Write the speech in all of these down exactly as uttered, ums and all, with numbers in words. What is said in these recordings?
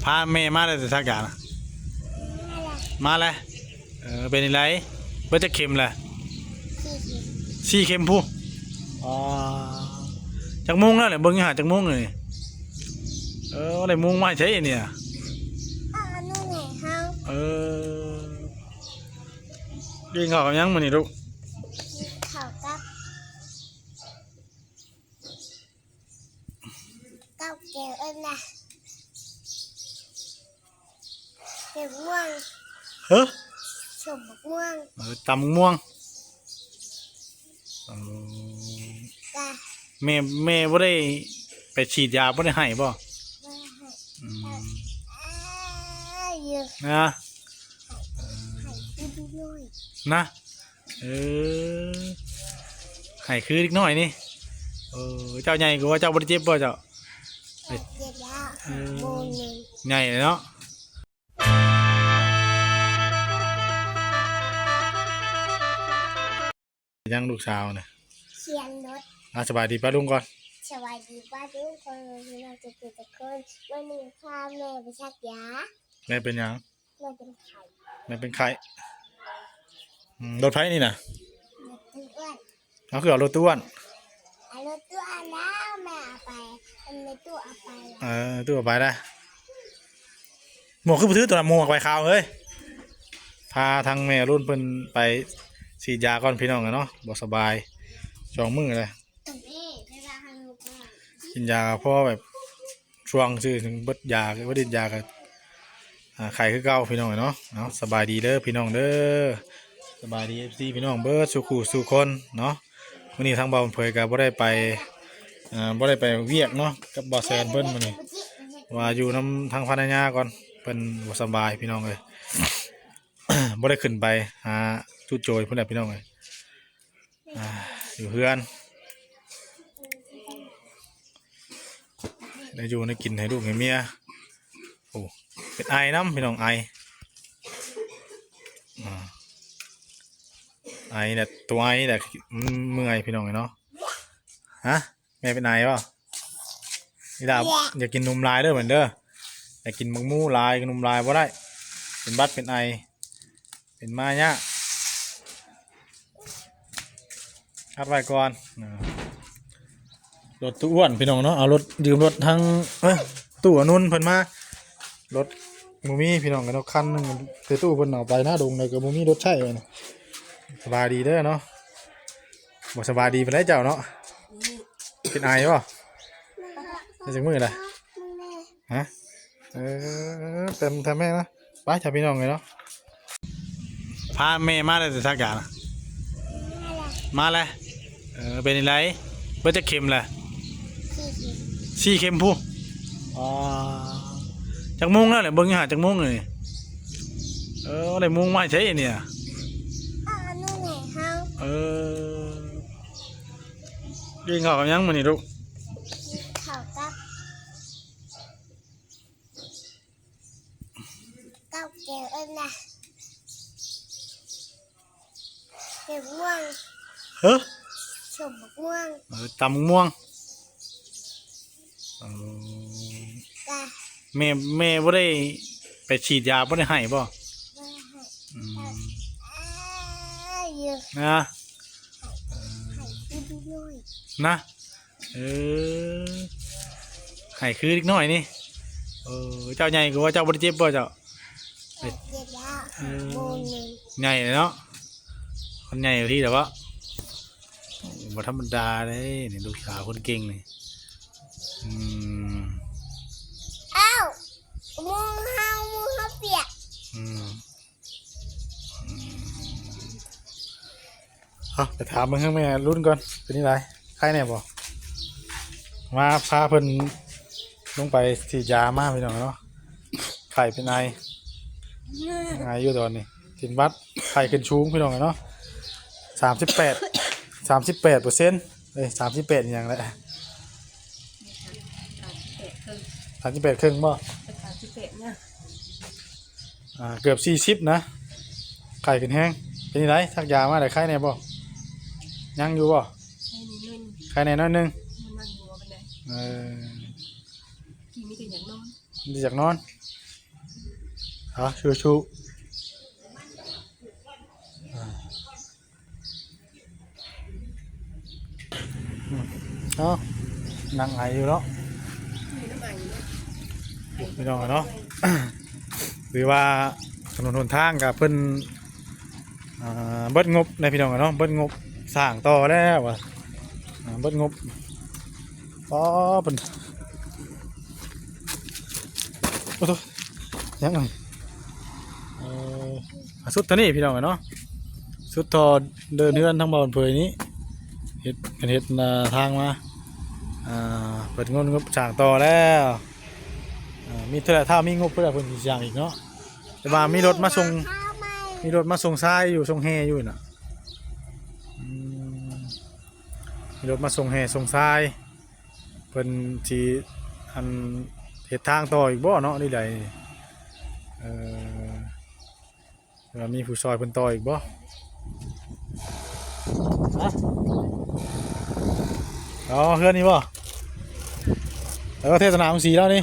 พาแม่มาแล้วแต่สักอย่างนะ มาแล้ว เออ เป็นอะไร เบิดจักเข็มแหละ สี่เข็ม สี่เข็มพุ้น อ๋อ จักโมงแล้วเนี่ย เบิ่งอยู่หาจักโมงเลย เออ ได้โมงมาใช้เนี่ย เอาอันนั้นให้เฮา เออ กินข้าวกับหยังมื้อนี้ลูก ข้าวกับ กับแกงอันน่ะ แกงม่วง ฮะ ส้มม่วง เออ ตำม่วง เออ จ้ะ แม่ แม่บ่ได้ไปฉีดยา บ่ได้ให้บ่ บ่ได้ให้ อืม อ่า เยอะ นะ ให้กินน้อย นะ เออ ให้คือเด็กน้อยนี่ เออ เจ้าใหญ่กว่า เจ้าบ่ได้เจ็บบ่เจ้า เจ็บแล้ว เออ โมงหนึ่ง ใหญ่เลยเนาะ ยังลูกสาวนะ เสียงรถ อ่ะ สบายดีป้าลุงก่อน สบายดีป้าลุงก่อน พี่น้องทุกคน วันนี้พาแม่ไปสักยา แม่เป็นหยัง แม่เป็นไข้ แม่เป็นไข้ อืม รถไฟนี่นะ รถตู้อ้วน เอาคือเอารถตู้อ้วน เอารถตู้อ้วนแล้วแม่เอาไป เอารถตู้เอาไป เออ ตู้เอาไปได้ หมวกคือบ่ถือตัวนั้น หมวกใบขาวเฮ้ย พาทางแม่รุ่นเพิ่นไปฉีดยาก่อนพี่น้องเนาะ บ่สบาย สองมื้อเลย นี่ ไม่ว่าทางลูกบ้าน กินยาพอแบบ ช่วงซื่อถึงเบิดยา เบิดฤทธิ์ยาก็ อ่า ไข้คือเก่าพี่น้องเนาะ เนาะ สบายดีเด้อพี่น้องเด้อ สบายดี เอฟซี พี่น้องเบิดสู่คู่สู่คนเนาะ มื้อนี้ทางบ่าวเผยก็บ่ได้ไป อ่า บ่ได้ไปเวียกเนาะ กับบ่าวแซนเพิ่นมื้อนี้ ว่าอยู่นำทางภรรยาก่อน เพิ่นบ่สบายพี่น้องเอ้ย บ่ได้ขึ้นไปหาจุโจยพุ่นแหละพี่น้องเอ้ย อ่า อยู่เฮือน ได้อยู่ได้กินให้ลูกให้เมีย โอ้ เป็นไอนำพี่น้อง ไอ อ่า ไอเนี่ย ตัวไอเนี่ย มันเมื่อยพี่น้องเนาะ ฮะ แม่เป็นไอบ่ อีหล่า อยากกินนมหลายเด้อเหมือนเด้อ อยากกินบักหมู่หลาย กินนมหลายบ่ได้ เป็นหวัดเป็นไอ เป็นมายาก อัดไว้ก่อน อ่า รถตู้อ้วนพี่น้องเนาะ เอารถ ยืมรถทั้ง เอ้ย ตู้อนุนเพิ่นมา รถบ่มีพี่น้องกันเนาะ คันหนึ่ง แต่ตู้เพิ่นเอาไปนะดงเลยก็บ่มีรถใช้เลยนะ สบายดีเด้อเนาะ บ่สบายดีปานใดเจ้าเนาะ เป็นไอบ่ ได้จักมื้อละ ฮะ เออ เต็ม ทำแม่นะ ไปจ้ะพี่น้องเลยเนาะ พาแม่มาแล้วแต่สักอย่างนะ มาแล้ว เออ เป็นอะไร เบิดจักเข็มแหละ สี่เข็ม สี่เข็มพุ้น อ๋อ จักโมงแล้วเนี่ย เบิ่งอยู่หาจักโมงเลย เออ ได้โมงมาใช้เนี่ย เอาอันนั้นให้เฮา เออ กินข้าวกับหยังมื้อนี้ลูก ข้าวกับ กับแกงอันน่ะ แกงม่วง ฮะ ส้มม่วง เออ ตำม่วง เออ จ้ะ แม่ แม่บ่ได้ไปฉีดยา บ่ได้ให้บ่ บ่ได้ให้ อืม อ่า เยอะ นะ ให้กินน้อย นะ เออ ให้คือเด็กน้อยนี่ เออ เจ้าใหญ่กว่า เจ้าบ่ได้เจ็บบ่เจ้า เจ็บแล้ว เออ โมงหนึ่ง ใหญ่เลยเนาะ คนใหญ่อยู่ที่แต่ว่า บ่ธรรมดาเลย นี่ลูกสาวคนเก่งนี่ อืม อ้าว มือเฮา มือเฮาเปียก อืม เอาไปถามเบิ่งทางแม่รุ่นก่อน เป็นจั่งใด ไข้แน่บ่ มาพาเพิ่นลงไปฉีดยามาพี่น้องเนาะ ไข้เป็นไอ ไออยู่ตอนนี้ เป็นหวัด ไข้ขึ้นสูงพี่น้องเนาะ สามสิบแปด สามสิบแปดเปอร์เซ็นต์ เอ้ย สามสิบแปดอีหยังแหละ สามสิบแปดครึ่ง สามสิบแปดครึ่งบ่ สามสิบแปดนะ อ่า เกือบสี่สิบนะ ไข้ขึ้นแฮง เป็นจั่งใด ซักยามาได้ไข้แน่บ่ ยังอยู่บ่ ไข้นิดนึง ไข้แน่น้อยหนึ่ง มันนั่งหัวปานใด เออ กินมีแต่อยากนอน มีแต่อยากนอน เอาชูชู อ่า อืม เอา นั่งไออยู่เนาะ พี่น้องเนาะ หรือว่าถนนหนทางกับเพิ่น อ่า เบิดงบนะพี่น้องเนาะ เบิดงบสร้างต่อแล้วว่ะ อ่า เบิดงบ อ๋อ เพิ่น โอ้โห ยังไง เอ่อ สุดเท่านี้พี่น้องเนาะ สุดท่อเดินเฮือนทางบ้านเผยนี้ เฮ็ด เพิ่นเฮ็ดหน้าทางมา อ่า เปิดงบ งบสร้างต่อแล้ว อ่า มีเท่าไหร่ ถ้ามีงบเพิ่น เพิ่นสิสร้างอีกเนาะ แต่ว่ามีรถมาส่ง มีรถมาส่งทรายอยู่ ส่งแฮอยู่น่ะ อืม มีรถมาส่งแฮส่งทราย เพิ่นสิ อัน เฮ็ดทางต่ออีกบ่เนาะ นี่ใด เอ่อ ว่ามีผู้ซอยเพิ่นต่ออีกบ่ ฮะ อ๋อ เฮือนนี่บ่ แล้วก็เทศนาของสีแล้วนี่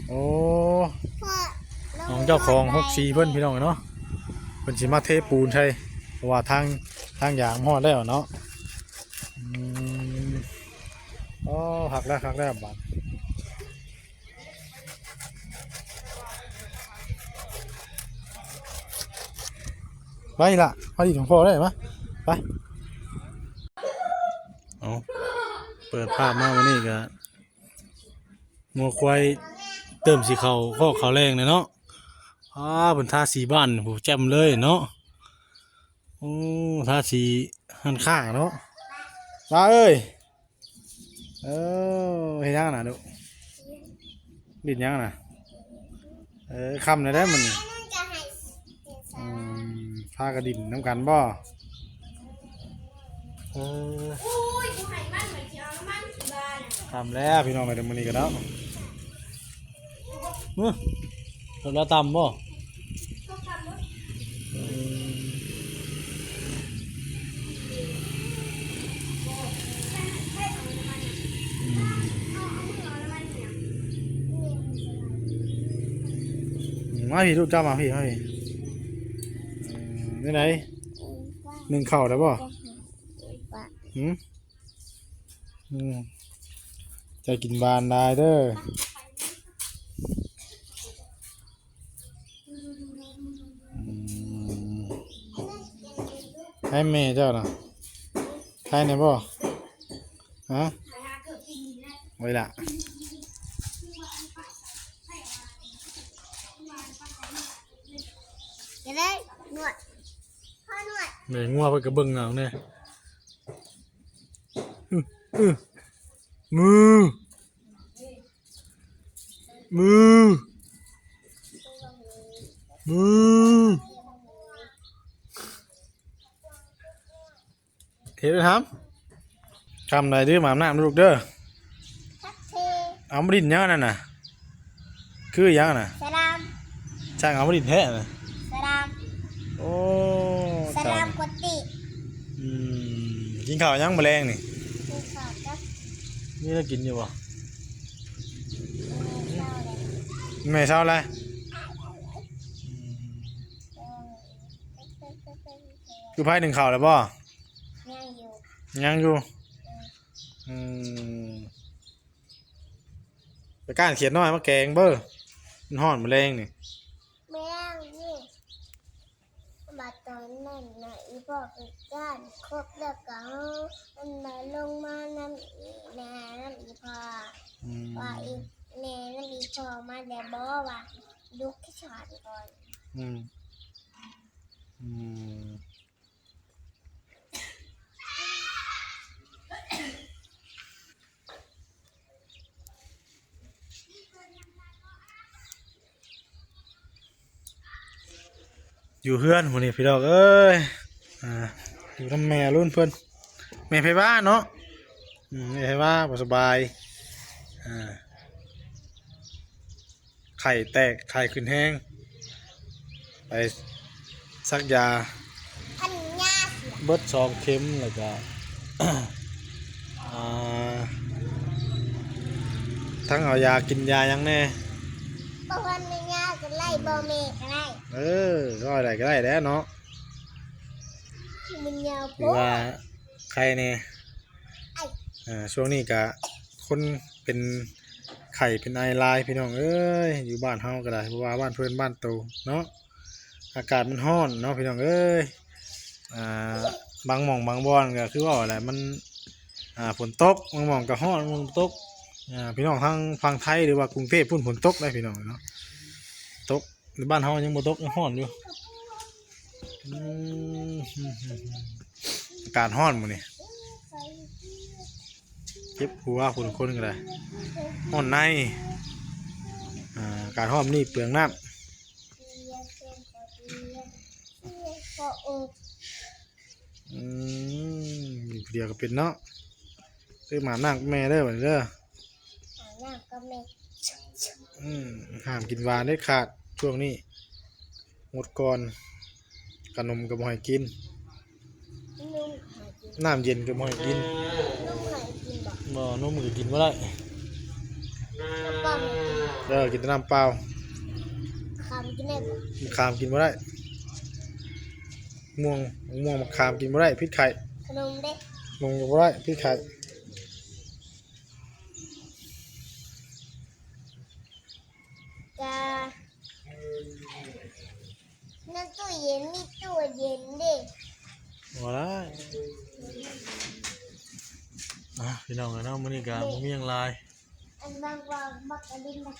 โอ้ ของเจ้าของหกสี่เพิ่นพี่น้องเนาะ เพิ่นสิมาเทปูนใส่ เพราะว่าทาง ทางยางมันฮอดแล้วเนาะ อืม อ๋อ คักแล้ว คักแล้วบาด ไปละ มาดิของพ่อได้ปะ ไป เอา เปิดภาพมาวันนี้ก็ งัวควายเติมสีเขา คอกเขาแรงเลยเนาะ อ้า เพิ่นทาสีบ้าน ผู้แจ่มเลยเนาะ โอ้ ทาสีหันข้างเนาะ ลาเอ้ย เออ เฮ็ดหยังน่ะลูก เฮ็ดหยังน่ะ เออ ค่ำแล้วเด้อมื้อนี้ อืม พากันดินนำกันบ่ เออ ค่ำแล้วพี่น้องเอ้ย เดี๋ยวมื้อนี้กันเนาะ มื้อ รถเราต่ำบ่ อืม อืม มาพี่ ลูกเจ้ามาพี่ มาพี่ อืม นี่ไหน หนึ่งเข่าได้บ่ หืม อืม จะกินบานได้เด้อ อืม ให้แม่เจ้าน่ะ ให้แน่บ่ ฮะ ไว้ละ จะได้นวด พ่อนวด แม่งัวเพิ่นก็เบิ่งเอาแน่ อื้อ อื้อ มือ มือ มือ เฮ็ดไปทำ ทำอะไรดื้อ มาอาบน้ำลูกเด้อ ทักเท เอามาดินยังนั่นน่ะ คือยังน่ะ สลาม ช่างเอามาดินแท้น่ะ สลาม โอ้ สลาม เจ้า กติ อืม กินข้าวยังมื้อแลงนี่ กินข้าวกับ นี่ได้กินอยู่บ่ แม่เช้าเลย แม่เช้าเลย อืม คือไผนึ่งข้าวแล้วบ่ ยังอยู่ ยังอยู่ อืม ไปก้านเขียดน้อยมาแกงเบ้อ มันฮ้อนมื้อแลงนี่ แม่นี่ บาดตอนนั้นน่ะ อีพ่อไปก้านครบแล้วก็เอามันมาลงมานำอีแม่นำอีพ่อ อืม ว่าอีแม่นำอีพ่อมาแล้วบ่ ว่าลุกที่สอนก่อน อืม อืม อยู่เฮือนมื้อนี้พี่น้องเอ้ย อ่า อยู่นำแม่รุ่นเพิ่น แม่ไผว่าเนาะ อืม แม่ไผว่าบ่สบาย อ่า ไข้แตก ไข้ขึ้นแฮง ไปสักยา พันยาเสีย เบิดสองเข็ม แล้วก็ อ่า ทั้งเอายากินยาหยังแน่ บ่พันยากันแล้ ได้บ่แม่ก็ได้ เออ ร้อยได้ก็ได้แล้วเนาะ มันยาว ถือว่า โพด ใครเนี่ย ไอ้ อ่า ช่วงนี้ก็คนเป็นไข้เป็นไอหลายพี่น้องเอ้ย อยู่บ้านเฮาก็ได้ เพราะว่าบ้านเพิ่นบ้านโตเนาะ อากาศมันร้อนเนาะพี่น้องเอ้ย อ่า บางหม่องบางบ่อนก็คือว่าแหละมัน อ่า ฝนตก บางหม่องก็ร้อน บางหม่องตก อ่า พี่น้องทางฝั่งไทยหรือว่ากรุงเทพฯพุ้นฝนตกได้พี่น้องเนาะ ตก บ้านเฮายังบ่ตก ยังร้อนอยู่ อืม อากาศร้อนมื้อนี้ เจ็บหัวผู้คนก็ได้ ร้อนใน อ่า อากาศร้อนนี่เปลืองน้ำ อืม อยู่ผู้เดียวก็เป็นเนาะ เด้อ มาอาบน้ำกับแม่เด้อ บัดนี้เด้อ อาบน้ำกับแม่ อืม ห้ามกินหวานเด็ดขาด ช่วงนี้ งดก่อน ขนมก็บ่ให้กิน นมให้กิน น้ำเย็นก็บ่ให้กิน นมให้กินบ่ บ่ นมก็กินบ่ได้ น้ำเปล่าให้กิน เออ กินแต่น้ำเปล่า ขามกินได้บ่ ขามกินบ่ได้ ม่วง ม่วงมะขามกินบ่ได้ พิษไข้ ขนมเด้ นมก็บ่ได้ พิษไข้ กะ ในตู้เย็นมีตู้เย็นเด้ บ่ได้ อ่ะ พี่น้องเอ้ยเนาะ มื้อนี้ก็บ่มีหยังหลาย อันบางกว่าบักกะลินบัก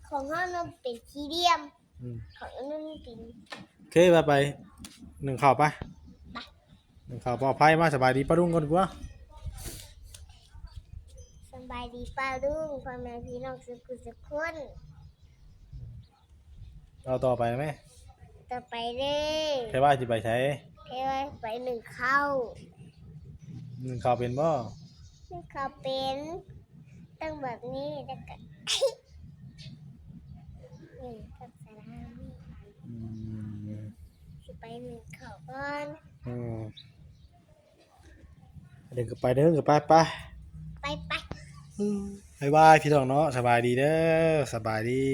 ของเฮามันเป็นสี่เหลี่ยม อืม ของอันนั้นเป็น โอเค ไป ไป นึ่งข้าวไป ไป นึ่งข้าว ปลอดภัย มา สบายดีป้าลุงก่อนดีกว่า สบายดีป้าลุง พ่อแม่พี่น้องสุขุสุขคน เอาต่อไปไหม ต่อไปเลย แค่ว่าสิไปไส แค่ว่าไปนึ่งข้าว นึ่งข้าวเป็นบ่ นึ่งข้าวเป็น ต้องแบบนี้ แล้วก็ นี่ต้องใส่น้ำ อืม สิไปนึ่งข้าวก่อน อืม เดี๋ยวก็ไปเด้อ ก็ไป ไป ไป ไป อืม บ๊ายบายพี่น้องเนาะ สบายดีเด้อ สบายดี